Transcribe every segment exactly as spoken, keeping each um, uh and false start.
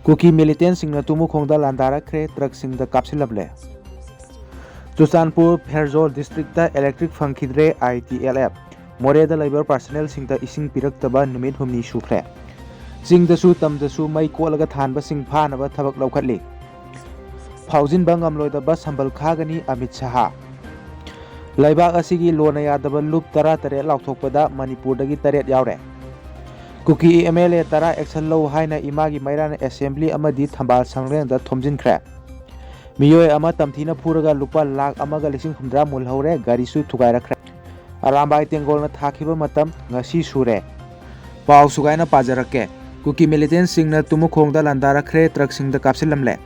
ꯀꯨꯀꯤ ꯃꯤꯂꯤꯇꯦꯟꯁꯤꯡꯅ ꯇꯨꯃꯨꯈꯣꯡꯗ ꯂꯥꯟꯗꯥꯔꯛꯈ꯭ꯔꯦ, ꯇ꯭ꯔꯛꯁꯤꯡꯗ ꯀꯥꯞꯁꯤꯜꯂꯝꯂꯦ꯫ Churachandpur Pherzawl district electric ꯐꯪꯈꯤꯗ꯭ꯔꯦ, ꯑꯥꯏ T L F. ꯃꯣꯔꯦꯗ ꯂꯩꯕ ꯄꯥꯔꯁꯅꯦꯜꯁꯤꯡꯗ ꯏꯁꯤꯡ ꯄꯤꯔꯛꯇꯕ ꯅꯨꯃꯤꯠ ꯍꯨꯝꯅꯤ ꯁꯨꯈ꯭ꯔꯦ꯫ ꯆꯤꯡꯗꯁꯨ ꯇꯝꯗꯁꯨ ꯃꯩ ꯀꯣꯠꯂꯒ ꯊꯥꯟꯕꯁꯤꯡ ꯐꯥꯅꯕ ꯊꯕꯛ ꯂꯧꯈꯠꯂꯤ꯫ ꯐꯥꯎꯖꯤꯟꯕ ꯉꯝꯂꯣꯏꯗꯕ ꯁꯝꯕꯜ ꯈꯥꯒꯅꯤ ꯑꯃꯤꯠ ꯁꯍꯥ꯫ ꯂꯩꯕꯥꯛ ꯑꯁꯤꯒꯤ ꯂꯣꯟꯅ ꯌꯥꯗꯕ ꯂꯨꯞ ꯇꯔꯥꯇꯔꯦꯠ ꯂꯥꯎꯊꯣꯛꯄꯗ ꯃꯅꯤꯄꯨꯔꯗꯒꯤ ꯇꯔꯦꯠ ꯌꯥꯎꯔꯦ꯫ ꯀꯨꯀꯤ ꯑꯦꯝ ꯑꯦꯜ ꯑꯦ ꯇꯔꯥ action ꯂꯧ ꯍꯥꯏꯅ ꯏꯃꯥꯒꯤ ꯃꯩꯔꯥꯅ ꯑꯦꯁꯦꯝꯕ꯭ꯂꯤ ꯑꯃꯗꯤ ꯊꯝꯕꯥꯜ ꯁꯪꯂꯦꯟꯗ ꯊꯣꯝꯖꯤꯟꯈ꯭ꯔꯦ꯫ ꯃꯤꯑꯣꯏ ꯑꯃ ꯇꯝꯊꯤꯅ ꯐꯨꯔꯒ ꯂꯨꯄꯥ ꯂꯥꯈ ꯑꯃꯒ ꯂꯤꯁꯤꯡ ꯍꯨꯝꯗ꯭ꯔꯥ ꯃꯨꯜꯍꯧꯔꯦ, ꯒꯥꯔꯤꯁꯨ ꯊꯨꯒꯥꯏꯔꯛꯈ꯭ꯔꯦ꯫ ꯑꯔꯥꯝꯕꯥꯏ ꯇꯦꯡꯒꯣꯜꯅ ꯊꯥꯈꯤꯕ ꯃꯇꯝ ꯉꯁꯤ ꯁꯨꯔꯦ꯫ ꯄꯥꯎ ꯁꯨꯒꯥꯏꯅ ꯄꯥꯖꯔꯛꯀꯦ꯫ ꯀꯨꯀꯤ ꯃꯤꯂꯤꯇꯦꯟꯁꯤꯡꯅ ꯇꯨꯃꯨꯈꯣꯡꯗ ꯂꯥꯟꯗꯥꯔꯛꯈ꯭ꯔꯦ, ꯇ꯭ꯔꯛꯁꯤꯡꯗ ꯀꯥꯞꯁꯤꯜꯂꯝꯂꯦ꯫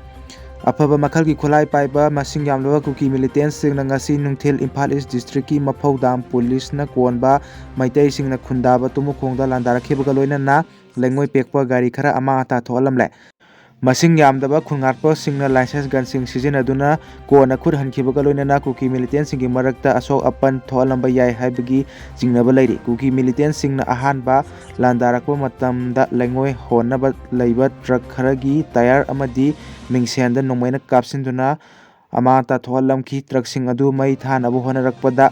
ꯑꯐꯕ ꯃꯈꯜꯒꯤ ꯈꯨꯠꯂꯥꯏ ꯄꯥꯏꯕ ꯃꯁꯤꯡ ꯌꯥꯝꯂꯕ ꯀꯨꯀꯤ ꯃꯤꯂꯤꯇꯦꯟꯁꯤꯡꯅ ꯉꯁꯤ ꯅꯨꯡꯊꯤꯜ ꯏꯝꯐꯥꯜ ꯏꯁ ꯗꯤꯁꯇ꯭ꯔꯤꯛꯀꯤ ꯃꯐꯧꯗꯥꯝ ꯄꯨꯂꯤꯁꯅ ꯀꯣꯟꯕ ꯃꯩꯇꯩꯁꯤꯡꯅ ꯈꯨꯟꯗꯥꯕ ꯇꯨꯃꯨꯈꯣꯡꯗ ꯂꯥꯟꯗꯥꯔꯛꯈꯤꯕꯒ ꯂꯣꯏꯅꯅ ꯂꯩꯉꯣꯏ ꯄꯦꯛꯄ ꯒꯥꯔꯤ ꯈꯔ ꯑꯃꯥꯡ ꯑꯇꯥ ꯊꯣꯛꯍꯜꯂꯝꯂꯦ꯫ ꯃꯁꯤꯡ ꯌꯥꯝꯗꯕ ꯈꯨꯟꯉꯥꯛꯄꯁꯤꯡꯅ ꯂꯥꯏꯁꯦꯟꯁ ꯒꯟꯁꯤꯡ ꯁꯤꯖꯤꯟꯅꯗꯨꯅ ꯀꯣꯟꯅ ꯈꯨꯠ ꯍꯟꯈꯤꯕꯒ ꯂꯣꯏꯅꯅ ꯀꯨꯀꯤ ꯃꯤꯂꯤꯇꯦꯟꯁꯤꯡꯒꯤ ꯃꯔꯛꯇ ꯑꯁꯣꯛ ꯑꯄꯟ ꯊꯣꯛꯍꯜꯂꯝꯕ ꯌꯥꯏ ꯍꯥꯏꯕꯒꯤ ꯆꯤꯡꯅꯕ ꯂꯩꯔꯤ꯫ ꯀꯨꯀꯤ ꯃꯤꯂꯤꯇꯦꯟꯁꯤꯡꯅ ꯑꯍꯥꯟꯕ ꯂꯥꯟꯗꯥꯔꯛꯄ ꯃꯇꯝꯗ ꯂꯩꯉꯣꯏ ꯍꯣꯟꯅꯕ ꯂꯩꯕ ꯇ꯭ꯔꯛ ꯈꯔꯒꯤ ꯇꯌꯥꯔ ꯑꯃꯗꯤ ꯃꯤꯡꯁꯦꯟꯗ ꯅꯣꯡꯃꯩꯅ ꯀꯥꯞꯁꯤꯟꯗꯨꯅ ꯑꯃꯥꯡ ꯑꯇꯥ ꯊꯣꯛꯍꯜꯂꯝꯈꯤ꯫ ꯇ꯭ꯔꯛꯁꯤꯡ ꯑꯗꯨ ꯃꯩ ꯊꯥꯅꯕ ꯍꯣꯠꯅꯔꯛꯄꯗ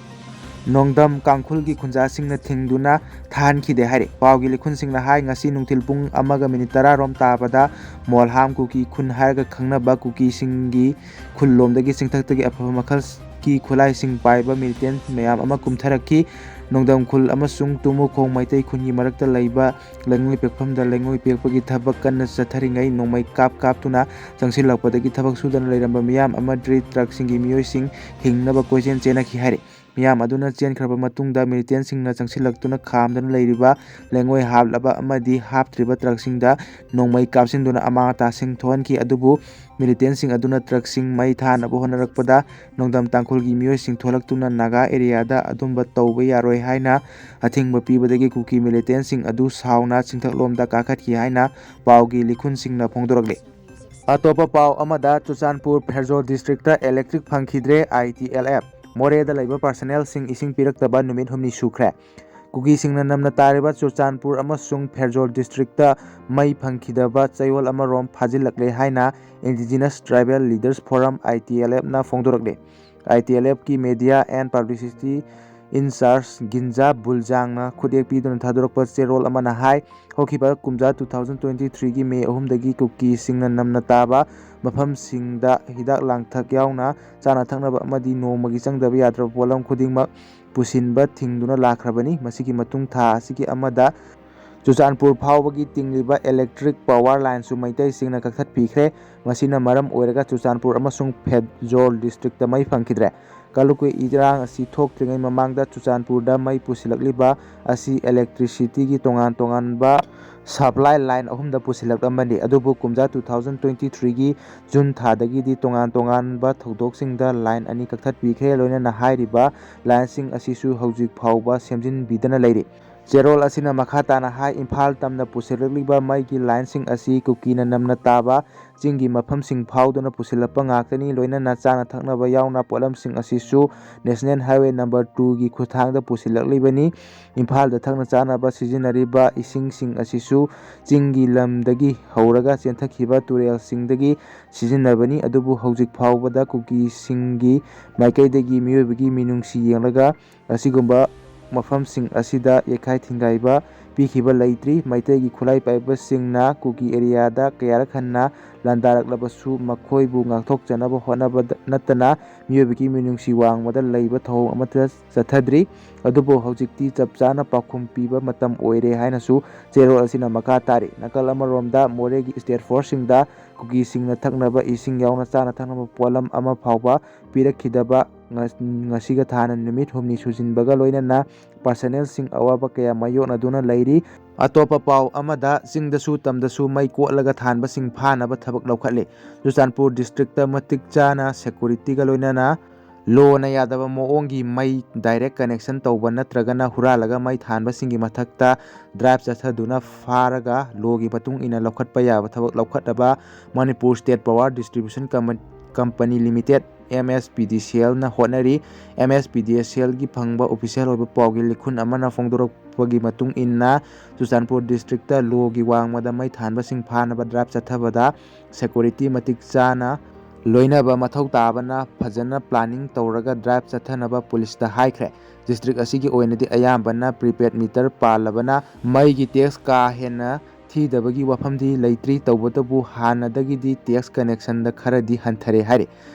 ꯅꯣꯡꯗꯝ ꯀꯥꯡꯈꯨꯜꯒꯤ ꯈꯨꯟꯖꯥꯁꯤꯡꯅ ꯊꯤꯡꯗꯨꯅ ꯊꯥꯍꯟꯈꯤꯗꯦ ꯍꯥꯏꯔꯤ꯫ ꯄꯥꯎꯒꯤ ꯂꯤꯈꯨꯟꯁꯤꯡꯅ ꯍꯥꯏ, ꯉꯁꯤ ꯅꯨꯡꯊꯤꯜ ꯄꯨꯡ ꯑꯃꯒ ꯃꯤꯅꯤꯠ ꯇꯔꯥ ꯔꯣꯝ ꯇꯥꯕꯗ ꯃꯣꯜꯍꯥꯝ ꯀꯨꯀꯤ ꯈꯨꯟ ꯍꯥꯏꯔꯒ ꯈꯪꯅꯕ ꯀꯨꯀꯤꯁꯤꯡꯒꯤ ꯈꯨꯜꯂꯣꯝꯗꯒꯤ ꯆꯤꯡꯊꯛꯇꯒꯤ ꯑꯐꯕ ꯃꯈꯜꯒꯤ ꯈꯨꯠꯂꯥꯏꯁꯤꯡ ꯄꯥꯏꯕ ꯃꯤꯂꯤꯇꯦꯟ ꯃꯌꯥꯝ ꯑꯃ ꯀꯨꯝꯊꯔꯛꯈꯤ꯫ ꯅꯣꯡꯗꯝ ꯈꯨꯜ ꯑꯃꯁꯨꯡ ꯇꯨꯃꯨꯈꯣꯡ ꯃꯩꯇꯩ ꯈꯨꯟꯒꯤ ꯃꯔꯛꯇ ꯂꯩꯕ ꯂꯩꯉꯣꯏ ꯄꯦꯛꯐꯝꯗ ꯂꯩꯉꯣꯏ ꯄꯦꯛꯄꯒꯤ ꯊꯕꯛ ꯀꯟꯅ ꯆꯠꯊꯔꯤꯉꯩ ꯅꯣꯡꯃꯩ ꯀꯥꯞ ꯀꯥꯞꯇꯨꯅ ꯆꯪꯁꯤꯜꯂꯛꯄꯗꯒꯤ ꯊꯕꯛ ꯁꯨꯗꯅ ꯂꯩꯔꯝꯕ ꯃꯤꯌꯥꯝ ꯑꯃꯗꯤ ꯇ꯭ꯔꯛꯁꯤꯡꯒꯤ ꯃꯤꯑꯣꯏꯁꯤꯡ ꯍꯤꯡꯅꯕ ꯀꯣꯏꯆꯦꯟ ꯆꯦꯟꯅꯈꯤ ꯍꯥꯏꯔꯤ꯫ ꯃꯤꯌꯥꯝ ꯑꯗꯨꯅ ꯆꯦꯟꯈ꯭ꯔꯕ ꯃꯇꯨꯡꯗ ꯃꯤꯂꯤꯇꯦꯟꯁꯤꯡꯅ ꯆꯪꯁꯤꯜꯂꯛꯇꯨꯅ ꯈꯥꯝꯗꯨꯅ ꯂꯩꯔꯤꯕ ꯂꯩꯉꯣꯏ ꯍꯥꯞꯂꯕ ꯑꯃꯗꯤ ꯍꯥꯞꯇ꯭ꯔꯤꯕ ꯇ꯭ꯔꯛꯁꯤꯡꯗ ꯅꯣꯡꯃꯩ ꯀꯥꯞꯁꯤꯟꯗꯨꯅ ꯑꯃꯥꯡ ꯑꯇꯥꯁꯤꯡ ꯊꯣꯛꯍꯟꯈꯤ꯫ ꯑꯗꯨꯕꯨ ꯃꯤꯂꯤꯇꯦꯟꯁꯤꯡ ꯑꯗꯨꯅ ꯇ꯭ꯔꯛꯁꯤꯡ ꯃꯩ ꯊꯥꯅꯕ ꯍꯣꯠꯅꯔꯛꯄꯗ ꯅꯣꯡꯗꯝ ꯇꯥꯡꯈꯨꯜꯒꯤ ꯃꯤꯑꯣꯏꯁꯤꯡ ꯊꯣꯛꯂꯛꯇꯨꯅ ꯅꯥꯒꯥ ꯑꯦꯔꯤꯌꯥꯗ ꯑꯗꯨꯝꯕ ꯇꯧꯕ ꯌꯥꯔꯣꯏ ꯍꯥꯏꯅ ꯑꯊꯤꯡꯕ ꯄꯤꯕꯗꯒꯤ ꯀꯨꯀꯤ ꯃꯤꯂꯤꯇꯦꯟꯁꯤꯡ ꯑꯗꯨ ꯁꯥꯎꯅ ꯆꯤꯡꯊꯛꯂꯣꯝꯗ ꯀꯥꯈꯠꯈꯤ ꯍꯥꯏꯅ ꯄꯥꯎꯒꯤ ꯂꯤꯈꯨꯟꯁꯤꯡꯅ ꯐꯣꯡꯗꯣꯔꯛꯂꯤ꯫ ꯑꯇꯣꯞꯄ ꯄꯥꯎ ꯑꯃꯗ, ꯆꯨꯔꯆꯥꯟꯄꯨꯔ ꯐꯦꯔꯖꯣꯜ ꯗꯤꯁꯇ꯭ꯔꯤꯛꯇ ꯏꯂꯦꯛꯇ꯭ꯔꯤꯛ ꯐꯪꯈꯤꯗ꯭ꯔꯦ, ꯑꯥꯏ ꯇꯤ ꯑꯦꯜ ꯑꯦꯐ꯫ ꯃꯣꯔꯦꯗ ꯂꯩꯕ ꯄꯥꯔꯁꯅꯦꯜꯁꯤꯡ ꯏꯁꯤꯡ ꯄꯤꯔꯛꯇꯕ ꯅꯨꯃꯤꯠ ꯍꯨꯝꯅꯤ ꯁꯨꯈ꯭ꯔꯦ꯫ ꯀꯨꯀꯤꯁꯤꯡꯅ ꯅꯝꯅ ꯇꯥꯔꯤꯕ ꯆꯨꯔꯆꯥꯟꯄꯨꯔ ꯑꯃꯁꯨꯡ ꯐꯦꯔꯖꯣꯜ ꯗꯤꯁꯇ꯭ꯔꯤꯛꯇ ꯃꯩ ꯐꯪꯈꯤꯗꯕ ꯆꯌꯣꯜ ꯑꯃꯔꯣꯝ ꯐꯥꯖꯤꯜꯂꯛꯂꯦ ꯍꯥꯏꯅ Indigenous Tribal Leaders Forum, I T L F ꯅ ꯐꯣꯡꯗꯣꯔꯛꯂꯤ꯫ I T L F ꯀꯤ Media and Publicity Incharge ꯒꯤꯟꯖꯥ ꯕꯨꯜꯖꯥꯡꯅ ꯈꯨꯠꯌꯦꯛ ꯄꯤꯗꯨꯅ ꯊꯥꯗꯣꯔꯛꯄ ꯆꯦꯔꯣꯜ ꯑꯃꯅ ꯍꯥꯏ, ꯍꯧꯈꯤꯕ ꯀꯨꯝꯖꯥ two thousand twenty three ꯒꯤ ꯃꯦ ꯑꯍꯨꯝꯗꯒꯤ ꯀꯨꯀꯤꯁꯤꯡꯅ ꯅꯝꯅ ꯇꯥꯕ ꯃꯐꯝꯁꯤꯡꯗ ꯍꯤꯗꯥꯛ ꯂꯥꯡꯊꯛ ꯌꯥꯎꯅ ꯆꯥꯅ ꯊꯛꯅꯕ ꯑꯃꯗꯤ ꯅꯣꯡꯃꯒꯤ ꯆꯪꯗꯕ ꯌꯥꯗ꯭ꯔꯕ ꯄꯣꯠꯂꯝ ꯈꯨꯗꯤꯡꯃꯛ ꯄꯨꯁꯤꯟꯕ ꯊꯤꯡꯗꯨꯅ ꯂꯥꯛꯈ꯭ꯔꯕꯅꯤ꯫ ꯃꯁꯤꯒꯤ ꯃꯇꯨꯡ ꯊꯥ ꯑꯁꯤꯒꯤ ꯑꯃꯗ ꯆꯨꯔꯆꯥꯟꯄꯨꯔ ꯐꯥꯎꯕꯒꯤ ꯇꯤꯡꯂꯤꯕ electric power lineꯁꯨ ꯃꯩꯇꯩꯁꯤꯡꯅ ꯀꯛꯊꯠꯄꯤꯈ꯭ꯔꯦ꯫ ꯃꯁꯤꯅ ꯃꯔꯝ ꯑꯣꯏꯔꯒ ꯆꯨꯔꯆꯥꯟꯄꯨꯔ ꯑꯃꯁꯨꯡ ꯐꯦꯔꯖꯣꯜ ꯗꯤꯁꯇ꯭ꯔꯤꯛꯇ ꯃꯩ ꯐꯪꯈꯤꯗ꯭ꯔꯦ꯫ ꯀꯥꯡꯂꯨꯞꯀꯤ ꯏꯔꯥꯡ ꯑꯁꯤ ꯊꯣꯛꯇ꯭ꯔꯤꯉꯩ ꯃꯃꯥꯡꯗ ꯆꯨꯔꯆꯥꯟꯄꯨꯔꯗ ꯃꯩ ꯄꯨꯁꯤꯜꯂꯛꯂꯤꯕ ꯑꯁꯤ electricityꯒꯤ ꯇꯣꯉꯥꯟ ꯇꯣꯉꯥꯟꯕ supply line ꯑꯍꯨꯝꯗ ꯄꯨꯁꯤꯜꯂꯛꯂꯝꯕꯅꯤ꯫ ꯑꯗꯨꯕꯨ ꯀꯨꯝꯖꯥ two thousand twenty threeꯒꯤ ꯖꯨꯟ ꯊꯥꯗꯒꯤꯗꯤ ꯇꯣꯉꯥꯟ ꯇꯣꯉꯥꯟꯕ ꯊꯧꯗꯣꯛꯁꯤꯡꯗ line ꯑꯅꯤ ꯀꯛꯊꯠꯄꯤꯈ꯭ꯔꯦ꯫ ꯂꯣꯏꯅꯅ ꯍꯥꯏꯔꯤꯕ lineꯁꯤꯡ ꯑꯁꯤꯁꯨ ꯍꯧꯖꯤꯛ ꯐꯥꯎꯕ ꯁꯦꯝꯖꯤꯟꯕꯤꯗꯅ ꯂꯩꯔꯤ꯫ ꯆꯦꯔꯣꯜ ꯑꯁꯤꯅ ꯃꯈꯥ ꯇꯥꯅ ꯍꯥꯏ, ꯏꯝꯐꯥꯜ ꯇꯝꯅ ꯄꯨꯁꯤꯜꯂꯛꯂꯤꯕ ꯃꯩꯒꯤ lineꯁꯤꯡ ꯑꯁꯤ ꯀꯨꯀꯤꯅ ꯅꯝꯅ ꯇꯥꯕ ꯆꯤꯡꯒꯤ ꯃꯐꯝꯁꯤꯡ ꯐꯥꯎꯗꯨꯅ ꯄꯨꯁꯤꯜꯂꯛꯄ ꯉꯥꯛꯇꯅꯤ꯫ ꯂꯣꯏꯅꯅ ꯆꯥꯅ ꯊꯛꯅꯕ ꯌꯥꯎꯅ ꯄꯣꯠꯂꯝꯁꯤꯡ ꯑꯁꯤꯁꯨ National Highway number twoꯒꯤ ꯈꯨꯠꯊꯥꯡꯗ ꯄꯨꯁꯤꯜꯂꯛꯂꯤꯕꯅꯤ꯫ ꯏꯝꯐꯥꯜꯗ ꯊꯛꯅ ꯆꯥꯅꯕ ꯁꯤꯖꯤꯟꯅꯔꯤꯕ ꯏꯁꯤꯡꯁꯤꯡ ꯑꯁꯤꯁꯨ ꯆꯤꯡꯒꯤ ꯂꯝꯗꯒꯤ ꯍꯧꯔꯒ ꯆꯦꯟꯊꯈꯤꯕ ꯇꯨꯔꯦꯜꯁꯤꯡꯗꯒꯤ ꯁꯤꯖꯤꯟꯅꯕꯅꯤ꯫ ꯑꯗꯨꯕꯨ ꯍꯧꯖꯤꯛ ꯐꯥꯎꯕꯗ ꯀꯨꯀꯤꯁꯤꯡꯒꯤ ꯃꯥꯏꯀꯩꯗꯒꯤ ꯃꯤꯑꯣꯏꯕꯒꯤ ꯃꯤꯅꯨꯡꯁꯤ ꯌꯦꯡꯂꯒ ꯑꯁꯤꯒꯨꯝꯕ ꯃꯐꯝꯁꯤꯡ ꯑꯁꯤꯗ ꯌꯩꯈꯥꯏ ꯊꯤꯡꯒꯥꯏꯕ ꯄꯤꯈꯤꯕ ꯂꯩꯇ꯭ꯔꯤ꯫ ꯃꯩꯇꯩꯒꯤ ꯈꯨꯠꯂꯥꯏ ꯄꯥꯏꯕꯁꯤꯡꯅ ꯀꯨꯀꯤ areaꯗ ꯀꯌꯥꯔꯛ ꯍꯟꯅ ꯂꯥꯟꯗꯥꯔꯛꯂꯕꯁꯨ ꯃꯈꯣꯏꯕꯨ ꯉꯥꯛꯊꯣꯛꯆꯅꯕ ꯍꯣꯠꯅꯕ ꯅꯠꯇꯅ ꯃꯤꯑꯣꯏꯕꯒꯤ ꯃꯤꯅꯨꯡꯁꯤ ꯋꯥꯡꯃꯗ ꯂꯩꯕ ꯊꯧꯑꯣꯡ ꯑꯃꯠꯇ ꯆꯠꯊꯗ꯭ꯔꯤ꯫ ꯑꯗꯨꯕꯨ ꯍꯧꯖꯤꯛꯇꯤ ꯆꯞ ꯆꯥꯅ ꯄꯥꯎꯈꯨꯝ ꯄꯤꯕ ꯃꯇꯝ ꯑꯣꯏꯔꯦ ꯍꯥꯏꯅꯁꯨ ꯆꯦꯔꯣꯜ ꯑꯁꯤꯅ ꯃꯈꯥ ꯇꯥꯔꯤ꯫ ꯅꯥꯀꯜ ꯑꯃꯔꯣꯝꯗ ꯃꯣꯔꯦꯒꯤ state forceꯁꯤꯡꯗ ꯀꯨꯀꯤꯁꯤꯡꯅ ꯊꯛꯅꯕ ꯏꯁꯤꯡ ꯌꯥꯎꯅ ꯆꯥꯅ ꯊꯛꯅꯕ ꯄꯣꯠꯂꯝ ꯑꯃ ꯐꯥꯎꯕ ꯄꯤꯔꯛꯈꯤꯗꯕ ꯉ-, ꯉꯁꯤꯒ ꯊꯥꯅ ꯅꯨꯃꯤꯠ ꯍꯨꯝꯅꯤ ꯁꯨꯖꯤꯟꯕꯒ ꯂꯣꯏꯅꯅ personnelꯁꯤꯡ ꯑꯋꯥꯕ ꯀꯌꯥ ꯃꯥꯌꯣꯛꯅꯗꯨꯅ ꯂꯩꯔꯤ꯫ ꯑꯇꯣꯞꯄ ꯄꯥꯎ ꯑꯃꯗ, ꯆꯤꯡꯗꯁꯨ ꯇꯝꯗꯁꯨ ꯃꯩ ꯀꯣꯠꯂꯒ ꯊꯥꯟꯕꯁꯤꯡ ꯐꯥꯅꯕ ꯊꯕꯛ ꯂꯧꯈꯠꯂꯤ꯫ ꯆꯨꯔꯆꯥꯟꯄꯨꯔ districtꯇ ꯃꯇꯤꯛ ꯆꯥꯅ securityꯒ ꯂꯣꯏꯅꯅ ꯂꯣꯅ ꯌꯥꯗꯕ ꯃꯑꯣꯡꯒꯤ ꯃꯩ direct connection ꯇꯧꯕ ꯅꯠꯇ꯭ꯔꯒꯅ ꯍꯨꯔꯥꯜꯂꯒ ꯃꯩ ꯊꯥꯟꯕꯁꯤꯡꯒꯤ ꯃꯊꯛꯇ drive ꯆꯠꯊꯗꯨꯅ ꯐꯥꯔꯒ ꯂꯣꯒꯤ ꯃꯇꯨꯡ ꯏꯟꯅ ꯂꯧꯈꯠꯄ ꯌꯥꯕ ꯊꯕꯛ ꯂꯧꯈꯠꯅꯕ Manipur State Power Distribution Commi-, Company Limited, M S P D C L ꯅ ꯍꯣꯠꯅꯔꯤ꯫ M S P D C L ꯒꯤ ꯐꯪꯕ official ꯑꯣꯏꯕ ꯄꯥꯎꯒꯤ ꯂꯤꯈꯨꯟ ꯑꯃꯅ ꯐꯣꯡꯗꯣꯔꯛꯄꯒꯤ ꯃꯇꯨꯡ ꯏꯟꯅ, ꯆꯨꯔꯆꯥꯟꯄꯨꯔ district ꯇ ꯂꯣꯒꯤ ꯋꯥꯡꯃꯗ ꯃꯩ ꯊꯥꯟꯕꯁꯤꯡ ꯐꯥꯅꯕ drive ꯆꯠꯊꯕꯗ security ꯃꯇꯤꯛ ꯆꯥꯅ ꯂꯣꯏꯅꯕ ꯃꯊꯧ ꯇꯥꯕꯅ ꯐꯖꯅ planning ꯇꯧꯔꯒ drive ꯆꯠꯊꯅꯕ police ꯇ ꯍꯥꯏꯈ꯭ꯔꯦ꯫ District ꯑꯁꯤꯒꯤ ꯑꯣꯏꯅꯗꯤ ꯑꯌꯥꯝꯕꯅ prepaid meter ꯄꯥꯜꯂꯕꯅ ꯃꯩꯒꯤ tax ꯀꯥ ꯍꯦꯟꯅ ꯊꯤꯗꯕꯒꯤ ꯋꯥꯐꯝꯗꯤ ꯂꯩꯇ꯭ꯔꯤ꯫ ꯇꯧꯕꯇꯕꯨ ꯍꯥꯟꯅꯗꯒꯤꯗꯤ tax connection ꯗ ꯈꯔꯗꯤ ꯍꯟꯊꯔꯦ ꯍꯥꯏꯔꯤ꯫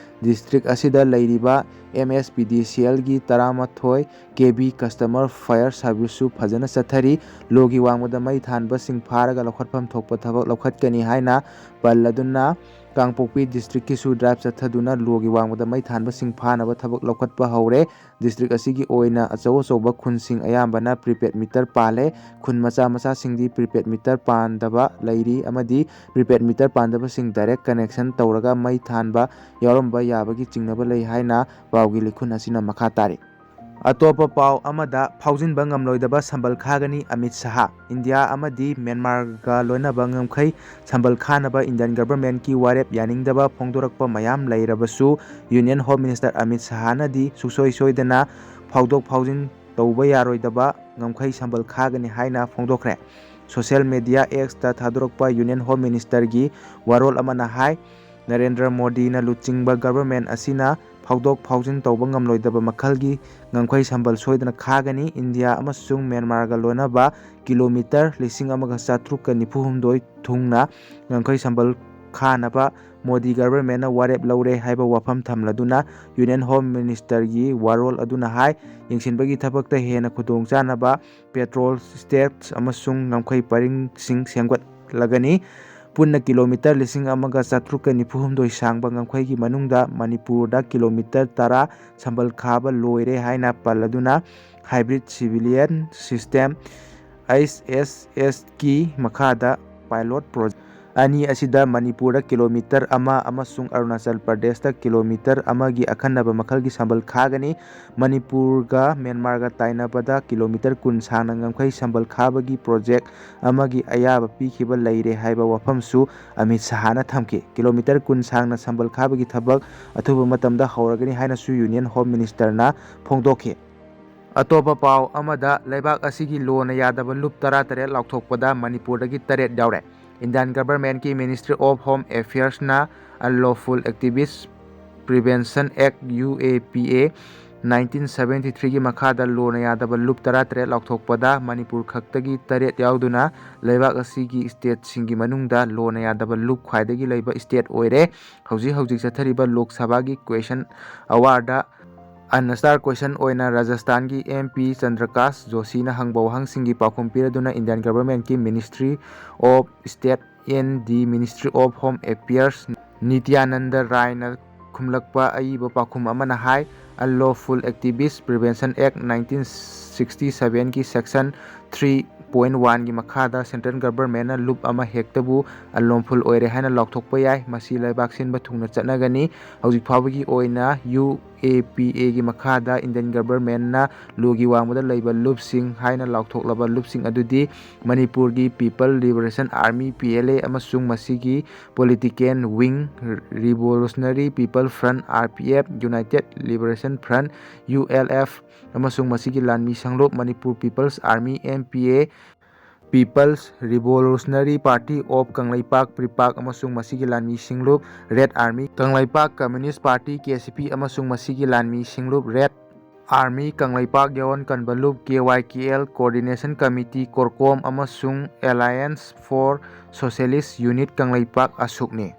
District ꯑꯁꯤꯗ ꯂꯩꯔꯤꯕ M S P D C L ꯒꯤ ꯇꯔꯥꯃꯥꯊꯣꯏ K V customer fire service ꯁꯨ ꯐꯖꯅ ꯆꯠꯊꯔꯤ꯫ ꯂꯣꯒꯤ ꯋꯥꯡꯃꯗ ꯃꯩ ꯊꯥꯟꯕꯁꯤꯡ ꯐꯥꯔꯒ ꯂꯧꯈꯠꯐꯝ ꯊꯣꯛꯄ ꯊꯕꯛ ꯂꯧꯈꯠꯀꯅꯤ ꯍꯥꯏꯅ ꯄꯜꯂꯗꯨꯅ, ꯀꯥꯡꯄꯣꯛꯄꯤ district ꯀꯤꯁꯨ drive ꯆꯠꯊꯗꯨꯅ ꯂꯣꯒꯤ ꯋꯥꯡꯃꯗ ꯃꯩ ꯊꯥꯟꯕꯁꯤꯡ ꯐꯥꯅꯕ ꯊꯕꯛ ꯂꯧꯈꯠꯄ ꯍꯧꯔꯦ꯫ District ꯑꯁꯤꯒꯤ ꯑꯣꯏꯅ ꯑꯆꯧ ꯑꯆꯧꯕ ꯈꯨꯟꯁꯤꯡ ꯑꯌꯥꯝꯕꯅ prepaid meter ꯄꯥꯜꯂꯦ꯫ ꯈꯨꯟ ꯃꯆꯥ ꯃꯆꯥꯁꯤꯡꯗꯤ prepaid meter ꯄꯥꯟꯗꯕ ꯂꯩꯔꯤ ꯑꯃꯗꯤ prepaid meter ꯄꯥꯟꯗꯕꯁꯤꯡ direct connection ꯇꯧꯔꯒ ꯃꯩ ꯊꯥꯟꯕ ꯌꯥꯎꯔꯝꯕ ꯌꯥꯕꯒꯤ ꯆꯤꯡꯅꯕ ꯂꯩ ꯍꯥꯏꯅ ꯄꯥꯎꯒꯤ ꯂꯤꯈꯨꯟ ꯑꯁꯤꯅ ꯃꯈꯥ ꯇꯥꯔꯤ꯫ ꯑꯇꯣꯞꯄ ꯄꯥꯎ ꯑꯃꯗ, ꯐꯥꯎꯖꯤꯟꯕ ꯉꯝꯂꯣꯏꯗꯕ ꯁꯝꯕꯜ ꯈꯥꯒꯅꯤ ꯑꯃꯤꯠ ꯁꯍꯥ꯫ ꯏꯟꯗꯤꯌꯥ ꯑꯃꯗꯤ ꯃ꯭ꯌꯥꯟꯃꯥꯔꯒ ꯂꯣꯏꯅꯕ ꯉꯝꯈꯩ ꯁꯝꯕꯜ ꯈꯥꯅꯕ Indian government ꯀꯤ ꯋꯥꯔꯦꯞ ꯌꯥꯅꯤꯡꯗꯕ ꯐꯣꯡꯗꯣꯔꯛꯄ ꯃꯌꯥꯝ ꯂꯩꯔꯕꯁꯨ, Union Home Minister ꯑꯃꯤꯠ ꯁꯍꯥꯅꯗꯤ ꯁꯨꯡꯁꯣꯏ ꯁꯣꯏꯗꯅ ꯐꯥꯎꯗꯣꯛ ꯐꯥꯎꯖꯤꯟ ꯇꯧꯕ ꯌꯥꯔꯣꯏꯗꯕ ꯉꯝꯈꯩ ꯁꯝꯕꯜ ꯈꯥꯒꯅꯤ ꯍꯥꯏꯅ ꯐꯣꯡꯗꯣꯛꯈ꯭ꯔꯦ꯫ Social media X ꯇ ꯊꯥꯗꯣꯔꯛꯄ Union Home Minister ꯒꯤ ꯋꯥꯔꯣꯜ ꯑꯃꯅ ꯍꯥꯏ, ꯅꯔꯦꯟꯗ꯭ꯔ ꯃꯣꯗꯤꯅ ꯂꯨꯆꯤꯡꯕ government ꯑꯁꯤꯅ ꯐꯥꯎꯗꯣꯛ ꯐꯥꯎꯖꯤꯟ ꯇꯧꯕ ꯉꯝꯂꯣꯏꯗꯕ ꯃꯈꯜꯒꯤ ꯉꯝꯈꯩ ꯁꯝꯕꯜ ꯁꯣꯏꯗꯅ ꯈꯥꯒꯅꯤ꯫ ꯏꯟꯗꯤꯌꯥ ꯑꯃꯁꯨꯡ ꯃ꯭ꯌꯥꯟꯃꯥꯔꯒ ꯂꯣꯏꯅꯕ ꯀꯤꯂꯣꯃꯤꯇꯔ ꯂꯤꯁꯤꯡ ꯑꯃꯒ ꯆꯥꯇ꯭ꯔꯨꯛꯀ ꯅꯤꯐꯨ ꯍꯨꯝꯗꯣꯏ ꯊꯨꯡꯅ ꯉꯝꯈꯩ ꯁꯝꯕꯜ ꯈꯥꯅꯕ ꯃꯣꯗꯤ government ꯅ ꯋꯥꯔꯦꯞ ꯂꯧꯔꯦ ꯍꯥꯏꯕ ꯋꯥꯐꯝ ꯊꯝꯂꯗꯨꯅ, Union Home Minister ꯒꯤ ꯋꯥꯔꯣꯜ ꯑꯗꯨꯅ ꯍꯥꯏ, ꯌꯦꯡꯁꯤꯟꯕꯒꯤ ꯊꯕꯛꯇ ꯍꯦꯟꯅ ꯈꯨꯗꯣꯡꯆꯥꯅꯕ patrol stage ꯑꯃꯁꯨꯡ ꯉꯝꯈꯩ ꯄꯔꯤꯡꯁꯤꯡ ꯁꯦꯝꯒꯠꯂꯒꯅꯤ꯫ ꯄꯨꯟꯅ ꯀꯤꯂꯣꯃꯤꯇꯔ ꯂꯤꯁꯤꯡ ꯑꯃꯒ ꯆꯥꯇ꯭ꯔꯨꯛꯀ ꯅꯤꯐꯨ ꯍꯨꯝꯗꯣꯏ ꯁꯥꯡꯕ ꯉꯝꯈꯩꯒꯤ ꯃꯅꯨꯡꯗ ꯃꯅꯤꯄꯨꯔꯗ ꯀꯤꯂꯣꯃꯤꯇꯔ ꯇꯔꯥ ꯁꯝꯕꯜ ꯈꯥꯕ ꯂꯣꯏꯔꯦ ꯍꯥꯏꯅ ꯄꯜꯂꯗꯨꯅ, Hybrid Civilian System, H S S ꯀꯤ ꯃꯈꯥꯗ pilot project ꯑꯅꯤ ꯑꯁꯤꯗ ꯃꯅꯤꯄꯨꯔꯗ ꯀꯤꯂꯣꯃꯤꯇꯔ ꯑꯃ ꯑꯃꯁꯨꯡ ꯑꯔꯨꯅꯥꯆꯜ ꯄ꯭ꯔꯗꯦꯁꯇ ꯀꯤꯂꯣꯃꯤꯇꯔ ꯑꯃꯒꯤ ꯑꯈꯟꯅꯕ ꯃꯈꯜꯒꯤ ꯁꯝꯕꯜ ꯈꯥꯒꯅꯤ꯫ ꯃꯅꯤꯄꯨꯔꯒ ꯃ꯭ꯌꯥꯟꯃꯥꯔꯒ ꯇꯥꯏꯅꯕꯗ ꯀꯤꯂꯣꯃꯤꯇꯔ ꯀꯨꯟ ꯁꯥꯡꯅ ꯉꯝꯈꯩ ꯁꯝꯕꯜ ꯈꯥꯕꯒꯤ ꯄ꯭ꯔꯣꯖꯦꯛ ꯑꯃꯒꯤ ꯑꯌꯥꯕ ꯄꯤꯈꯤꯕ ꯂꯩꯔꯦ ꯍꯥꯏꯕ ꯋꯥꯐꯝꯁꯨ ꯑꯃꯤꯠ ꯁꯍꯥꯅ ꯊꯝꯈꯤ꯫ ꯀꯤꯂꯣꯃꯤꯇꯔ ꯀꯨꯟ ꯁꯥꯡꯅ ꯁꯝꯕꯜ ꯈꯥꯕꯒꯤ ꯊꯕꯛ ꯑꯊꯨꯕ ꯃꯇꯝꯗ ꯍꯧꯔꯒꯅꯤ ꯍꯥꯏꯅꯁꯨ ꯌꯨꯅꯤꯌꯟ ꯍꯣꯝ ꯃꯤꯅꯤꯁꯇꯔꯅ ꯐꯣꯡꯗꯣꯛꯈꯤ꯫ ꯑꯇꯣꯞꯄ ꯄꯥꯎ ꯑꯃꯗ, ꯂꯩꯕꯥꯛ ꯑꯁꯤꯒꯤ ꯂꯣꯅ ꯌꯥꯗꯕ ꯂꯨꯞ ꯇꯔꯥꯇꯔꯦꯠ ꯂꯥꯎꯊꯣꯛꯄꯗ ꯃꯅꯤꯄꯨꯔꯗꯒꯤ ꯇꯔꯦꯠ ꯌꯥꯎꯔꯦ꯫ ꯏꯟꯗꯤꯌꯥꯟ ꯒꯚꯔꯟꯃꯦꯟꯠꯀꯤ Ministry of Home Affairsꯅ Unlawful Activist Prevention Act, U A P A, nineteen seventy threeꯒꯤ ꯃꯈꯥꯗ ꯂꯣꯅ ꯌꯥꯗꯕ ꯂꯨꯞ ꯇꯔꯥꯇꯔꯦꯠ ꯂꯥꯎꯊꯣꯛꯄꯗ ꯃꯅꯤꯄꯨꯔ ꯈꯛꯇꯒꯤ ꯇꯔꯦꯠ ꯌꯥꯎꯗꯨꯅ ꯂꯩꯕꯥꯛ ꯑꯁꯤꯒꯤ ꯁ꯭ꯇꯦꯠꯁꯤꯡꯒꯤ ꯃꯅꯨꯡꯗ ꯂꯣꯅ ꯌꯥꯗꯕ ꯂꯨꯞ ꯈ꯭ꯋꯥꯏꯗꯒꯤ ꯂꯩꯕ ꯁ꯭ꯇꯦꯠ ꯑꯣꯏꯔꯦ꯫ ꯍꯧꯖꯤꯛ ꯍꯧꯖꯤꯛ ꯆꯠꯊꯔꯤꯕ ꯂꯣꯛ ꯁꯚꯥꯒꯤ ꯀ꯭ꯋꯦꯁꯟ ꯑꯋꯥꯔꯗ ꯑꯟꯑꯦꯟꯁꯔ ꯀ꯭ꯋꯦꯁꯟ ꯑꯣꯏꯅ ꯔꯥꯖꯁꯊꯥꯟꯒꯤ M P ꯆꯟꯗ꯭ꯔꯀꯥꯁ ꯖꯣꯁꯤꯅ ꯍꯪꯕ ꯋꯥꯍꯪꯁꯤꯡꯒꯤ ꯄꯥꯎꯈꯨꯝ ꯄꯤꯔꯗꯨꯅ Indian Governmentꯀꯤ Ministry of State and the Ministry of Home Affairs ꯅꯤꯇ꯭ꯌꯥꯅꯟꯗ ꯔꯥꯏꯅ ꯈꯨꯝꯂꯛꯄ ꯑꯏꯕ ꯄꯥꯎꯈꯨꯝ ꯑꯃꯅ ꯍꯥꯏ, Unlawful Activist Prevention Act nineteen sixty sevenꯒꯤ section three point oneꯒꯤ ꯃꯈꯥꯗ central governmentꯅ ꯂꯨꯞ ꯑꯃ ꯍꯦꯛꯇꯕꯨ unlawful ꯑꯣꯏꯔꯦ ꯍꯥꯏꯅ ꯂꯥꯎꯊꯣꯛꯄ ꯌꯥꯏ꯫ ꯃꯁꯤ ꯂꯩꯕꯥꯛ ꯁꯤꯟꯕ ꯊꯨꯡꯅ ꯆꯠꯅꯒꯅꯤ꯫ ꯍꯧꯖꯤꯛ ꯐꯥꯎꯕꯒꯤ ꯑꯣꯏꯅ U A P Aꯒꯤ ꯃꯈꯥꯗ Indian governmentꯅ ꯂꯣꯒꯤ ꯋꯥꯡꯃꯗ ꯂꯩꯕ ꯂꯨꯞꯁꯤꯡ ꯍꯥꯏꯅ ꯂꯥꯎꯊꯣꯛꯂꯕ ꯂꯨꯞꯁꯤꯡ ꯑꯗꯨꯗꯤ ꯃꯅꯤꯄꯨꯔꯒꯤ People Liberation Army, P L A, ꯑꯃꯁꯨꯡ ꯃꯁꯤꯒꯤ political wing, Revolutionary People Front, R P F, United Liberation Front, U L F, ꯑꯃꯁꯨꯡ ꯃꯁꯤꯒꯤ ꯂꯥꯟꯃꯤ ꯁꯪꯂꯨꯞ Manipur People's Army, M P A, People's Revolutionary Party of Kangleipak, PREPAK, ꯑꯃꯁꯨꯡ ꯃꯁꯤꯒꯤ ꯂꯥꯟꯃꯤ ꯁꯤꯡꯂꯨꯞ Red Army, Kangleipak Communist Party, K C P, ꯑꯃꯁꯨꯡ ꯃꯁꯤꯒꯤ ꯂꯥꯟꯃꯤ ꯁꯤꯡꯂꯨꯞ Red Army, Kangleipak Yawan Kanbalup, K Y K L, Coordination Committee, CORCOM, ꯑꯃꯁꯨꯡ Alliance for Socialist Unit Kangleipak, ꯑꯁꯨꯛꯅꯤ꯫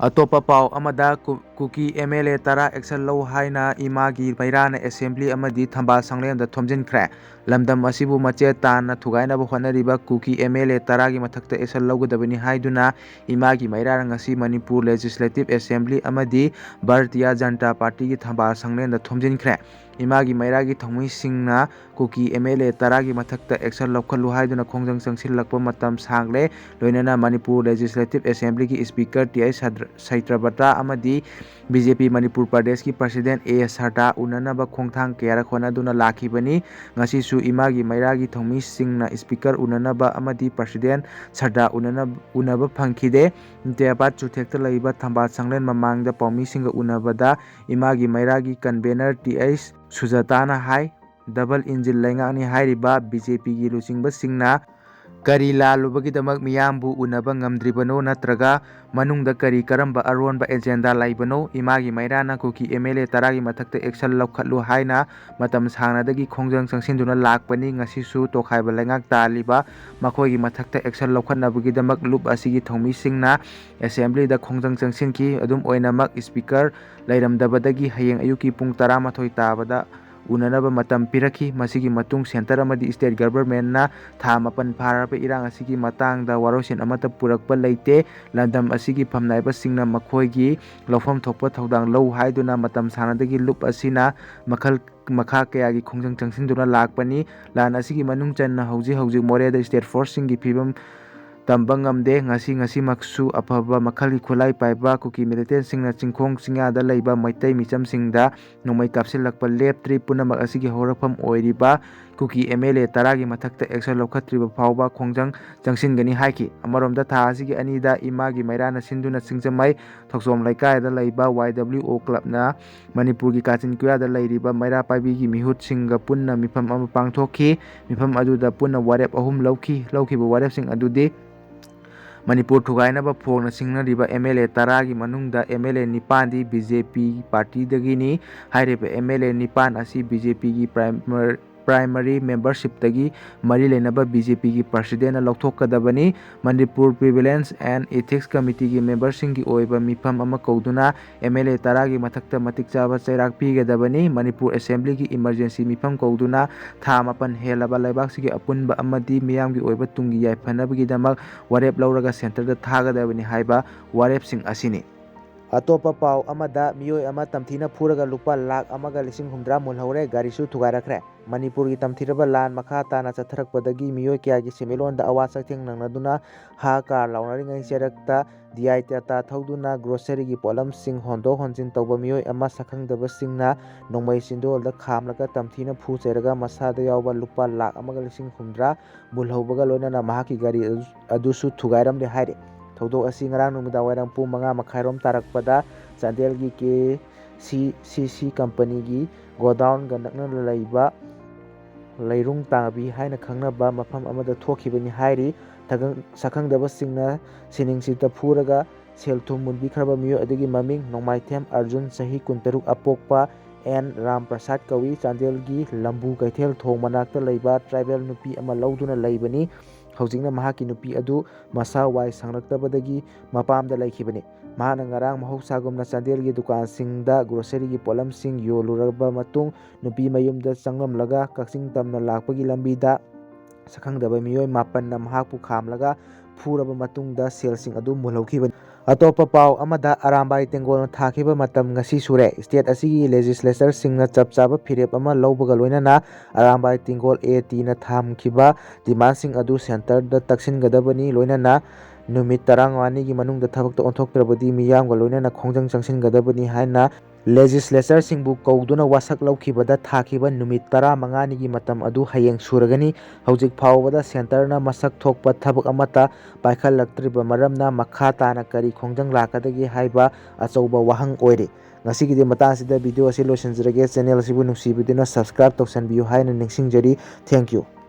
ꯑꯇꯣꯞꯄ ꯄꯥꯎ ꯑꯃꯗ, ꯀꯨ-, ꯀꯨꯀꯤ M L A ꯇꯔꯥ action ꯂꯧ ꯍꯥꯏꯅ ꯏꯃꯥꯒꯤ ꯃꯩꯔꯥꯅ assembly ꯑꯃꯗꯤ ꯊꯝꯕꯥꯜ ꯁꯪꯂꯦꯟꯗ ꯊꯣꯝꯖꯤꯟꯈ꯭ꯔꯦ꯫ ꯂꯝꯗꯝ ꯑꯁꯤꯕꯨ ꯃꯆꯦꯠ ꯇꯥꯅ ꯊꯨꯒꯥꯏꯅꯕ ꯍꯣꯠꯅꯔꯤꯕ ꯀꯨꯀꯤ M L A ꯇꯔꯥꯒꯤ ꯃꯊꯛꯇ action ꯂꯧꯒꯗꯕꯅꯤ ꯍꯥꯏꯗꯨꯅ ꯏꯃꯥꯒꯤ ꯃꯩꯔꯥꯅ ꯉꯁꯤ ꯃꯅꯤꯄꯨꯔ Legislative Assembly ꯑꯃꯗꯤ ꯚꯥꯔꯇꯤꯌꯥ ꯖꯅꯇꯥ ꯄꯥꯔꯇꯤꯒꯤ ꯊꯝꯕꯥꯜ ꯁꯪꯂꯦꯟꯗ ꯊꯣꯝꯖꯤꯟꯈ꯭ꯔꯦ꯫ ꯏꯃꯥꯒꯤ ꯃꯩꯔꯥꯒꯤ ꯊꯧꯃꯤꯁꯤꯡꯅ ꯀꯨꯀꯤ ꯑꯦꯝ ꯑꯦꯜ ꯑꯦ ꯇꯔꯥꯒꯤ ꯃꯊꯛꯇ action ꯂꯧꯈꯠꯂꯨ ꯍꯥꯏꯗꯨꯅ ꯈꯣꯡꯖꯪ ꯆꯪꯁꯤꯜꯂꯛꯄ ꯃꯇꯝ ꯁꯥꯡꯂꯦ꯫ ꯂꯣꯏꯅꯅ ꯃꯅꯤꯄꯨꯔ Legislative Assemblyꯒꯤ Speaker ꯇꯤ ꯑꯩꯆ ꯁꯗ꯭ꯔ-, ꯁꯩꯇ꯭ꯔꯕꯇꯥ ꯑꯃꯗꯤ ꯕꯤ ꯖꯦ ꯄꯤ ꯃꯅꯤꯄꯨꯔ ꯄ꯭ꯔꯗꯦꯁꯀꯤ President ꯑꯦ ꯁꯔꯗꯥ ꯎꯅꯅꯕ ꯈꯣꯡꯊꯥꯡ ꯀꯌꯥꯔꯛ ꯍꯣꯠꯅꯗꯨꯅ ꯂꯥꯛꯈꯤꯕꯅꯤ꯫ ꯉꯁꯤꯁꯨ ꯏꯃꯥꯒꯤ ꯃꯩꯔꯥꯒꯤ ꯊꯧꯃꯤꯁꯤꯡꯅ Speaker ꯎꯅꯅꯕ ꯑꯃꯗꯤ President ꯁꯔꯗꯥ ꯎꯅꯅ-, ꯎꯅꯕ ꯐꯪꯈꯤꯗꯦ꯫ ꯅꯤꯇꯦꯕꯥꯠ ꯆꯨꯊꯦꯛꯇ ꯂꯩꯕ ꯊꯝꯕꯥꯜ ꯁꯪꯂꯦꯟ ꯃꯃꯥꯡꯗ ꯄꯥꯎꯃꯤꯁꯤꯡꯒ ꯎꯅꯕꯗ ꯏꯃꯥꯒꯤ ꯃꯩꯔꯥꯒꯤ Convener ꯇꯤ ꯑꯩꯆ ꯁꯨꯖꯥꯇꯥꯅ ꯍꯥꯏ, double engine ꯂꯩꯉꯥꯛꯅꯤ ꯍꯥꯏꯔꯤꯕ ꯕꯤ ꯖꯦ ꯄꯤꯒꯤ ꯂꯨꯆꯤꯡꯕꯁꯤꯡꯅ ꯀꯔꯤ ꯂꯥꯜꯂꯨꯕꯒꯤꯗꯃꯛ ꯃꯤꯌꯥꯝꯕꯨ ꯎꯅꯕ ꯉꯝꯗ꯭ꯔꯤꯕꯅꯣ, ꯅꯠꯇ꯭ꯔꯒ ꯃꯅꯨꯡꯗ ꯀꯔꯤ ꯀꯔꯝꯕ ꯑꯔꯣꯟꯕ agenda ꯂꯩꯕꯅꯣ? ꯏꯃꯥꯒꯤ ꯃꯩꯔꯥꯅ ꯀꯨꯀꯤ ꯑꯦꯝ ꯑꯦꯜ ꯑꯦ ꯇꯔꯥꯒꯤ ꯃꯊꯛꯇ action ꯂꯧꯈꯠꯂꯨ ꯍꯥꯏꯅ ꯃꯇꯝ ꯁꯥꯡꯅꯗꯒꯤ ꯈꯣꯡꯖꯪ ꯆꯪꯁꯤꯟꯗꯨꯅ ꯂꯥꯛꯄꯅꯤ꯫ ꯉꯁꯤꯁꯨ ꯇꯣꯈꯥꯏꯕ ꯂꯩꯉꯥꯛ ꯇꯥꯜꯂꯤꯕ ꯃꯈꯣꯏꯒꯤ ꯃꯊꯛꯇ action ꯂꯧꯈꯠꯅꯕꯒꯤꯗꯃꯛ ꯂꯨꯞ ꯑꯁꯤꯒꯤ ꯊꯧꯃꯤꯁꯤꯡꯅ Assemblyꯗ ꯈꯣꯡꯖꯪ ꯆꯪꯁꯤꯟꯈꯤ꯫ ꯑꯗꯨꯝ ꯑꯣꯏꯅꯃꯛ, Speaker ꯂꯩꯔꯝꯗꯕꯗꯒꯤ ꯍꯌꯦꯡ ꯑꯌꯨꯛꯀꯤ ꯄꯨꯡ ꯇꯔꯥꯃꯥꯊꯣꯏ ꯇꯥꯕꯗ ꯎꯅꯅꯕ ꯃꯇꯝ ꯄꯤꯔꯛꯈꯤ꯫ ꯃꯁꯤꯒꯤ ꯃꯇꯨꯡ Centre ꯑꯃꯗꯤ State Governmentꯅ ꯊꯥ ꯃꯥꯄꯟ ꯐꯥꯔꯕ ꯏꯔꯥꯡ ꯑꯁꯤꯒꯤ ꯃꯇꯥꯡꯗ ꯋꯥꯔꯣꯏꯁꯤꯟ ꯑꯃꯠꯇ ꯄꯨꯔꯛꯄ ꯂꯩꯇꯦ꯫ ꯂꯝꯗꯝ ꯑꯁꯤꯒꯤ ꯐꯝꯅꯥꯏꯕꯁꯤꯡꯅ ꯃꯈꯣꯏꯒꯤ ꯂꯧꯐꯝ ꯊꯣꯛꯄ ꯊꯧꯗꯥꯡ ꯂꯧ ꯍꯥꯏꯗꯨꯅ ꯃꯇꯝ ꯁꯥꯡꯅꯗꯒꯤ ꯂꯨꯞ ꯑꯁꯤꯅ ꯃꯈꯜ ꯃꯈꯥ ꯀꯌꯥꯒꯤ ꯈꯣꯡꯖꯪ ꯆꯪꯁꯤꯟꯗꯨꯅ ꯂꯥꯛꯄꯅꯤ꯫ ꯂꯥꯟ ꯑꯁꯤꯒꯤ ꯃꯅꯨꯡ ꯆꯟꯅ ꯍꯧꯖꯤꯛ ꯍꯧꯖꯤꯛ ꯃꯣꯔꯦꯗ State Forceꯁꯤꯡꯒꯤ ꯐꯤꯕꯝ ꯇꯝꯕ ꯉꯝꯗꯦ꯫ ꯉꯁꯤ ꯉꯁꯤꯃꯛꯁꯨ ꯑꯐꯕ ꯃꯈꯜꯒꯤ ꯈꯨꯠꯂꯥꯏ ꯄꯥꯏꯕ ꯀꯨꯀꯤ militantꯁꯤꯡꯅ ꯆꯤꯡꯈꯣꯡ ꯆꯤꯡꯌꯥꯗ ꯂꯩꯕ ꯃꯩꯇꯩ ꯃꯤꯆꯝꯁꯤꯡꯗ ꯅꯣꯡꯃꯩ ꯀꯥꯞꯁꯤꯜꯂꯛꯄ ꯂꯦꯞꯇ꯭ꯔꯤ꯫ ꯄꯨꯝꯅꯃꯛ ꯑꯁꯤꯒꯤ ꯍꯧꯔꯛꯐꯝ ꯑꯣꯏꯔꯤꯕ ꯀꯨꯀꯤ ꯑꯦꯝ ꯑꯦꯜ ꯑꯦ ꯇꯔꯥꯒꯤ ꯃꯊꯛꯇ action ꯂꯧꯈꯠꯇ꯭ꯔꯤꯕ ꯐꯥꯎꯕ ꯈꯣꯡꯖꯪ ꯆꯪꯁꯤꯟꯒꯅꯤ ꯍꯥꯏꯈꯤ꯫ ꯑꯃꯔꯣꯝꯗ, ꯊꯥ ꯑꯁꯤꯒꯤ ꯑꯅꯤꯗ ꯏꯃꯥꯒꯤ ꯃꯩꯔꯥꯅ ꯁꯤꯟꯗꯨꯅ ꯁꯤꯡꯖꯃꯩ ꯊꯣꯛꯆꯣꯝ ꯂꯩꯀꯥꯏꯗ ꯂꯩꯕ ꯋꯥꯏ ꯗꯕ꯭ꯂꯤꯎ ꯑꯣ clubꯅ ꯃꯅꯤꯄꯨꯔꯒꯤ ꯀꯥꯆꯤꯟ ꯀꯣꯌꯥꯗ ꯂꯩꯔꯤꯕ ꯃꯩꯔꯥ ꯄꯥꯏꯕꯤꯒꯤ ꯃꯤꯍꯨꯠꯁꯤꯡꯒ ꯄꯨꯟꯅ ꯃꯤꯐꯝ ꯑꯃ ꯄꯥꯡꯊꯣꯛꯈꯤ꯫ ꯃꯤꯐꯝ ꯑꯗꯨꯗ ꯄꯨꯟꯅ ꯋꯥꯔꯦꯞ ꯑꯍꯨꯝ ꯂꯧꯈꯤ꯫ ꯂꯧꯈꯤꯕ ꯋꯥꯔꯦꯞꯁꯤꯡ ꯑꯗꯨꯗꯤ ꯃꯅꯤꯄꯨꯔ ꯊꯨꯒꯥꯏꯅꯕ ꯐꯣꯡꯅ ꯁꯤꯡꯅꯔꯤꯕ ꯑꯦꯝ ꯑꯦꯜ ꯑꯦ ꯇꯔꯥꯒꯤ ꯃꯅꯨꯡꯗ ꯑꯦꯝ ꯑꯦꯜ ꯑꯦ ꯅꯤꯄꯥꯟꯗꯤ ꯕꯤ ꯖꯦ ꯄꯤ ꯄꯥꯔꯇꯤꯗꯒꯤꯅꯤ꯫ ꯍꯥꯏꯔꯤꯕ ꯑꯦꯝ ꯑꯦꯜ ꯑꯦ ꯅꯤꯄꯥꯟ ꯑꯁꯤ ꯕꯤ ꯖꯦ ꯄꯤꯒꯤ primar-, primary membershipꯇꯒꯤ ꯃꯔꯤ ꯂꯩꯅꯕ ꯕꯤ ꯖꯦ ꯄꯤꯒꯤ Presidentꯅ ꯂꯧꯊꯣꯛꯀꯗꯕꯅꯤ꯫ ꯃꯅꯤꯄꯨꯔ Prevalence and Ethics Committeeꯒꯤ memberꯁꯤꯡꯒꯤ ꯑꯣꯏꯕ ꯃꯤꯐꯝ ꯑꯃ ꯀꯧꯗꯨꯅ ꯑꯦꯝ ꯑꯦꯜ ꯑꯦ ꯇꯔꯥꯒꯤ ꯃꯊꯛꯇ ꯃꯇꯤꯛ ꯆꯥꯕ ꯆꯩꯔꯥꯛ ꯄꯤꯒꯗꯕꯅꯤ꯫ ꯃꯅꯤꯄꯨꯔ Assemblyꯒꯤ emergency ꯃꯤꯐꯝ ꯀꯧꯗꯨꯅ ꯊꯥ ꯃꯥꯄꯟ ꯍꯦꯜꯂꯕ ꯂꯩꯕꯥꯛꯁꯤꯒꯤ ꯑꯄꯨꯟꯕ ꯑꯃꯗꯤ ꯃꯤꯌꯥꯝꯒꯤ ꯑꯣꯏꯕ ꯇꯨꯡꯒꯤ ꯌꯥꯏꯐꯅꯕꯒꯤꯗꯃꯛ ꯋꯥꯔꯦꯞ ꯂꯧꯔꯒ Centreꯗ ꯊꯥꯒꯗꯕꯅꯤ ꯍꯥꯏꯕ ꯋꯥꯔꯦꯞꯁꯤꯡ ꯑꯁꯤꯅꯤ꯫ ꯑꯇꯣꯞꯄ ꯄꯥꯎ ꯑꯃꯗ, ꯃꯤꯑꯣꯏ ꯑꯃ ꯇꯝꯊꯤꯅ ꯐꯨꯔꯒ ꯂꯨꯄꯥ ꯂꯥꯈ ꯑꯃꯒ ꯂꯤꯁꯤꯡ ꯍꯨꯝꯗ꯭ꯔꯥ ꯃꯨꯜꯍꯧꯔꯦ, ꯒꯥꯔꯤꯁꯨ ꯊꯨꯒꯥꯏꯔꯛꯈ꯭ꯔꯦ꯫ ꯃꯅꯤꯄꯨꯔꯒꯤ ꯇꯝꯊꯤꯔꯕ ꯂꯥꯟ ꯃꯈꯥ ꯇꯥꯅ ꯆꯠꯊꯔꯛꯄꯗꯒꯤ ꯃꯤꯑꯣꯏ ꯀꯌꯥꯒꯤ ꯁꯦꯟꯃꯤꯠꯂꯣꯟꯗ ꯑꯋꯥ ꯆꯩꯊꯦꯡ ꯅꯪꯅꯗꯨꯅ ꯍꯥ ꯀꯥꯔ ꯂꯥꯎꯅꯔꯤꯉꯩ ꯆꯩꯔꯛꯇ ꯗꯤ ꯑꯥꯏ ꯇꯥꯇꯥ ꯊꯧꯗꯨꯅ ꯒ꯭ꯔꯣꯁꯔꯤꯒꯤ ꯄꯣꯠꯂꯝꯁꯤꯡ ꯍꯣꯟꯗꯣꯛ ꯍꯣꯟꯖꯤꯟ ꯇꯧꯕ ꯃꯤꯑꯣꯏ ꯑꯃ ꯁꯛꯈꯪꯗꯕꯁꯤꯡꯅ ꯅꯣꯡꯃꯩ ꯆꯤꯟꯗꯣꯜꯗ ꯈꯥꯝꯂꯒ ꯇꯝꯊꯤꯅ ꯐꯨ ꯆꯩꯔꯒ ꯃꯁꯥꯗ ꯌꯥꯎꯕ ꯂꯨꯄꯥ ꯂꯥꯈ ꯑꯃꯒ ꯂꯤꯁꯤꯡ ꯍꯨꯝꯗ꯭ꯔꯥ ꯃꯨꯜꯍꯧꯕꯒ ꯂꯣꯏꯅꯅ ꯃꯍꯥꯛꯀꯤ ꯒꯥꯔꯤ ꯑꯗꯨ, ꯑꯗꯨꯁꯨ ꯊꯨꯒꯥꯏꯔꯝꯂꯦ ꯍꯥꯏꯔꯤ꯫ ꯊꯧꯗꯣꯛ ꯑꯁꯤ ꯉꯔꯥꯡ ꯅꯨꯃꯤꯗꯥꯡ ꯋꯥꯏꯔꯝ ꯄꯨꯡ ꯃꯉꯥ ꯃꯈꯥꯏꯔꯣꯝ ꯇꯥꯔꯛꯄꯗ ꯆꯥꯟꯗꯦꯜꯒꯤ ꯀꯦ ꯁꯤ ꯁꯤ ꯁꯤ ꯀꯝꯄꯅꯤꯒꯤ ꯒꯣꯗꯥꯎꯟꯒ ꯅꯛꯅꯅ ꯂꯩꯕ ꯂꯩꯔꯨꯡ ꯇꯥꯕꯤ ꯍꯥꯏꯅ ꯈꯪꯅꯕ ꯃꯐꯝ ꯑꯃꯗ ꯊꯣꯛꯈꯤꯕꯅꯤ ꯍꯥꯏꯔꯤ꯫ ꯊꯒꯪ-, ꯁꯛꯈꯪꯗꯕꯁꯤꯡꯅ ꯁꯤꯅꯤꯡꯁꯤꯠꯇ ꯐꯨꯔꯒ ꯁꯦꯜ ꯊꯨꯝ ꯃꯨꯟꯕꯤꯈ꯭ꯔꯕ ꯃꯤꯑꯣꯏ ꯑꯗꯨꯒꯤ ꯃꯃꯤꯡ ꯅꯣꯡꯃꯥꯏꯊꯦꯝ ꯑꯔꯖꯨꯟ, ꯆꯍꯤ ꯀꯨꯟꯇꯔꯨꯛ, ꯑꯄꯣꯛꯄ ꯑꯦꯟ ꯔꯥꯝ ꯄ꯭ꯔꯁꯥꯗ ꯀꯧꯏ꯫ ꯆꯥꯟꯗꯦꯜꯒꯤ ꯂꯝꯕꯨ ꯀꯩꯊꯦꯜ ꯊꯣꯡ ꯃꯅꯥꯛꯇ ꯂꯩꯕ ꯇ꯭ꯔꯥꯏꯕꯦꯜ ꯅꯨꯄꯤ ꯑꯃ ꯂꯧꯗꯨꯅ ꯂꯩꯕꯅꯤ꯫ ꯍꯧꯖꯤꯛꯅ ꯃꯍꯥꯛꯀꯤ ꯅꯨꯄꯤ ꯑꯗꯨ ꯃꯁꯥ ꯋꯥꯏ ꯁꯪꯂꯛꯇꯕꯗꯒꯤ ꯃꯄꯥꯝꯗ ꯂꯩꯈꯤꯕꯅꯤ꯫ ꯃꯍꯥꯛꯅ ꯉꯔꯥꯡ ꯃꯍꯧꯁꯥꯒꯨꯝꯅ ꯆꯥꯟꯗꯦꯜꯒꯤ ꯗꯨꯀꯥꯟꯁꯤꯡꯗ ꯒ꯭ꯔꯣꯁꯔꯤꯒꯤ ꯄꯣꯠꯂꯝꯁꯤꯡ ꯌꯣꯜꯂꯨꯔꯕ ꯃꯇꯨꯡ, ꯅꯨꯄꯤ ꯃꯌꯨꯝꯗ ꯆꯪꯂꯝꯂꯒ ꯀꯛꯆꯤꯡ ꯇꯝꯅ ꯂꯥꯛꯄꯒꯤ ꯂꯝꯕꯤꯗ ꯁꯛꯈꯪꯗꯕ ꯃꯤꯑꯣꯏ ꯃꯥꯄꯟꯅ ꯃꯍꯥꯛꯄꯨ ꯈꯥꯝꯂꯒ ꯐꯨꯔꯕ ꯃꯇꯨꯡꯗ ꯁꯦꯜꯁꯤꯡ ꯑꯗꯨ ꯃꯨꯜꯍꯧꯈꯤꯕꯅꯤ꯫ ꯑꯇꯣꯞꯄ ꯄꯥꯎ ꯑꯃꯗ, ꯑꯔꯥꯝꯕꯥꯏ ꯇꯦꯡꯒꯣꯜꯅ ꯊꯥꯈꯤꯕ ꯃꯇꯝ ꯉꯁꯤ ꯁꯨꯔꯦ꯫ ꯁ꯭ꯇꯦꯠ ꯑꯁꯤꯒꯤ ꯂꯦꯖꯤꯁꯂꯦꯆꯔꯁꯤꯡꯅ ꯆꯞ ꯆꯥꯕ ꯐꯤꯔꯦꯞ ꯑꯃ ꯂꯧꯕꯒ ꯂꯣꯏꯅꯅ ꯑꯔꯥꯝꯕꯥꯏ ꯇꯦꯡꯒꯣꯜ ꯑꯦ ꯇꯤꯅ ꯊꯝꯈꯤꯕ ꯗꯤꯃꯥꯟꯁꯤꯡ ꯑꯗꯨ ꯁꯦꯟꯇꯔꯗ ꯇꯛꯁꯤꯟꯒꯗꯕꯅꯤ, ꯂꯣꯏꯅꯅ ꯅꯨꯃꯤꯠ ꯇꯔꯥꯃꯉꯥꯅꯤꯒꯤ ꯃꯅꯨꯡꯗ ꯊꯕꯛꯇ ꯑꯣꯟꯊꯣꯛꯇ꯭ꯔꯕꯗꯤ ꯃꯤꯌꯥꯝꯒ ꯂꯣꯏꯅꯅ ꯈꯣꯡꯖꯪ ꯆꯪꯁꯤꯟꯒꯗꯕꯅꯤ ꯍꯥꯏꯅ ꯂꯦꯖꯤꯁꯂꯦꯆꯔꯁꯤꯡꯕꯨ ꯀꯧꯗꯨꯅ ꯋꯥꯁꯛ ꯂꯧꯈꯤꯕꯗ ꯊꯥꯈꯤꯕ ꯅꯨꯃꯤꯠ ꯇꯔꯥꯃꯉꯥꯅꯤꯒꯤ ꯃꯇꯝ ꯑꯗꯨ ꯍꯌꯦꯡ ꯁꯨꯔꯒꯅꯤ꯫ ꯍꯧꯖꯤꯛ ꯐꯥꯎꯕꯗ ꯁꯦꯟꯇꯔꯅ ꯃꯁꯛ ꯊꯣꯛꯄ ꯊꯕꯛ ꯑꯃꯠꯇ ꯄꯥꯏꯈꯠꯂꯛꯇ꯭ꯔꯤꯕ ꯃꯔꯝꯅ ꯃꯈꯥ ꯇꯥꯅ ꯀꯔꯤ ꯈꯣꯡꯖꯪ ꯂꯥꯛꯀꯗꯒꯦ ꯍꯥꯏꯕ ꯑꯆꯧꯕ ꯋꯥꯍꯪ ꯑꯣꯏꯔꯤ꯫ ꯉꯁꯤꯒꯤꯗꯤ ꯃꯇꯥꯡ ꯑꯁꯤꯗ ꯚꯤꯗꯤꯑꯣ ꯑꯁꯤ ꯂꯣꯏꯁꯤꯟꯖꯔꯒꯦ꯫ ꯆꯦꯅꯦꯜ ꯑꯁꯤꯕꯨ ꯅꯨꯡꯁꯤꯕꯤꯗꯨꯅ subscribe ꯇꯧꯁꯟꯕꯤꯌꯨ ꯍꯥꯏꯅ ꯅꯤꯡꯁꯤꯡꯖꯔꯤ꯫ Thank you꯫